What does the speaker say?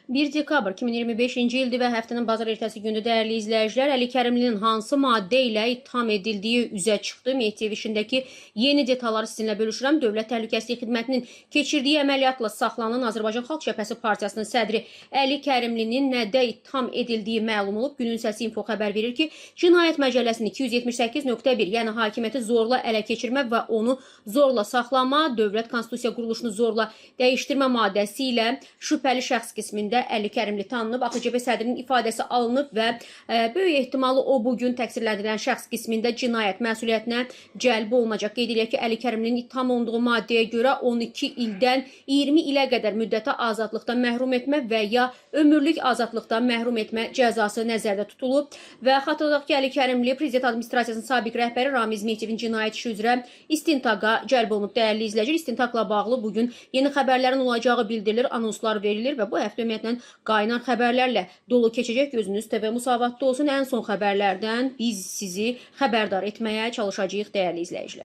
1 dekabr 2025-ci ildir və həftənin bazar ertəsi günü, dəyərli izləyicilər, Əli Kərimlinin hansı maddə ilə ittiham edildiyi üzə çıxdı. Mehdiyev işindəki yeni detalları sizinlə bölüşürəm. Dövlət Təhlükəsizlik Xidmətinin keçirdiyi əməliyyatla saxlanılan Azərbaycan Xalq Cəbhəsi Partiyasının sədri Əli Kərimlinin nədə ittiham edildiyi məlum olub. Günün Səsi Info xəbər verir ki, Cinayət Məcəlləsinin 278.1, yəni hakimiyyəti zorla ələ keçirmə və onu zorla saxlama, dövlət konstitusiya quruluşunu zorla dəyişdirmə maddəsi ilə şübhəli şəxs qismində Əli Kərimli tanınıb. AXCB sədrinin ifadəsi alınıb və böyük ehtimalı o bu gün təqsirləndirilən şəxs qismində cinayət məsuliyyətinə cəlb olunacaq. Qeyd eləyək ki, Əli Kərimlinin ittiham olunduğu maddəyə görə 12 ildən 20 ilə qədər müddətə azadlıqdan məhrum etmə və ya ömürlük azadlıqdan məhrum etmə cəzası nəzərdə tutulub. Və xatırladaq ki, Əli Kərimli Prezident Administrasiyasının sabiq rəhbəri Ramiz Mehdiyevin cinayət işi üzrə istintaqa cəlb olunub. Dəyərli izləyicilər, istintaqla bağlı bu gün yeni xəbərlərin olacağı bildirilir, anonslar verilir və bu həftə ümumiyyətlə qaynar xəbərlərlə dolu keçəcək. Gözünüz TV Müsavatda olsun. Ən son xəbərlərdən biz sizi xəbərdar etməyə çalışacağıq, dəyərli izləyicilər.